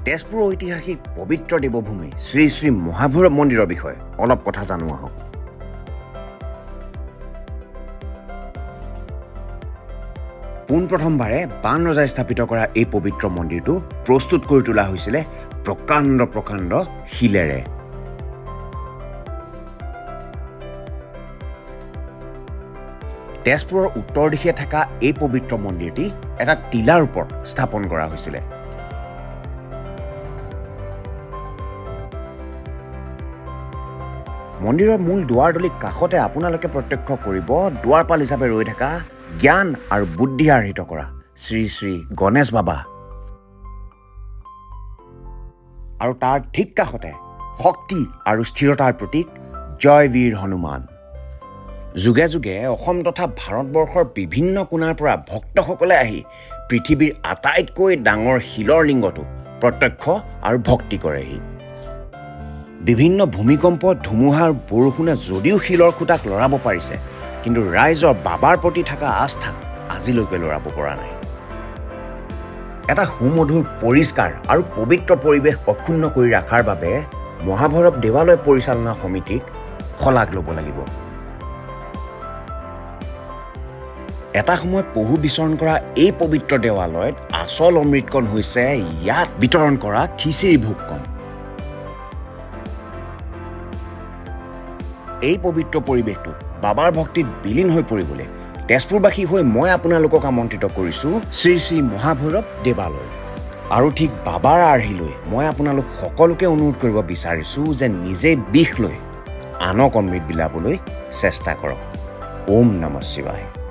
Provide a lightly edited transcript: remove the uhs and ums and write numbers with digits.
তেজপুৰৰ ঐতিহাসিক পবিত্ৰ দেৱভূমি শ্ৰী শ্ৰী মহাভৈৰৱ মন্দিৰৰ বিষয়ে অলপ কথা জানো আহক। পোনপ্ৰথমবাৰে বান ৰজাই স্থাপিত কৰা এই পবিত্ৰ মন্দিৰটো প্ৰস্তুত কৰি তোলা হৈছিলে প্ৰকাণ্ড প্ৰকাণ্ড শিলেৰে। তেজপুৰৰ উত্তৰ দিশে থকা এই পবিত্ৰ মন্দিৰটি এটা টিলাৰ ওপৰত স্থাপন কৰা হৈছিলে। মন্দিৰৰ মূল দুৱাৰদলিৰ কাষতে আপোনালোকে প্ৰত্যক্ষ কৰিব দুৱাৰপাল হিচাপে ৰৈ থকা জ্ঞান আৰু বুদ্ধি আৰ্হিত কৰা শ্ৰী শ্ৰী গণেশ বাবা আৰু তাৰ ঠিক কাষতে শক্তি আৰু স্থিৰতাৰ প্ৰতীক জয়বীৰ হনুমান। যুগে যুগে অসম তথা ভাৰতবৰ্ষৰ বিভিন্ন কোণাৰ পৰা ভক্তসকলে আহি পৃথিৱীৰ আটাইতকৈ ডাঙৰ শিলৰ লিংগটো প্ৰত্যক্ষ আৰু ভক্তি কৰেহি। বিভিন্ন ভূমিকম্প, ধুমুহা আৰু বৰষুণে যদিও শিলৰ খুঁটাক লৰাব পাৰিছে, কিন্তু ৰাইজৰ বাবাৰ প্ৰতি থকা আস্থাক আজিলৈকে লৰাব পৰা নাই। এটা সুমধুৰ, পৰিষ্কাৰ আৰু পবিত্ৰ পৰিৱেশ অক্ষুণ্ণ কৰি ৰখাৰ বাবে মহাভৈৰৱ দেৱালয় পৰিচালনা সমিতিক শলাগ ল'ব লাগিব। এটা সময়ত পহু বিচৰণ কৰা এই পবিত্ৰ দেৱালয়ত আচল অমৃতকণ হৈছে ইয়াত বিতৰণ কৰা খিচিৰি ভোগকণ। এই পবিত্ৰ পৰিৱেশটোত বাবাৰ ভক্তিত বিলীন হৈ পৰিবলৈ তেজপুৰবাসী হৈ মই আপোনালোকক আমন্ত্ৰিত কৰিছোঁ শ্ৰী শ্ৰী মহাভৈৰৱ দেৱালয়। আৰু ঠিক বাবাৰ আৰ্হি লৈ মই আপোনালোক সকলোকে অনুৰোধ কৰিব বিচাৰিছোঁ যে নিজে বিষ লৈ আনক অমৃত বিলাবলৈ চেষ্টা কৰক। ওম নমঃ শিৱায়।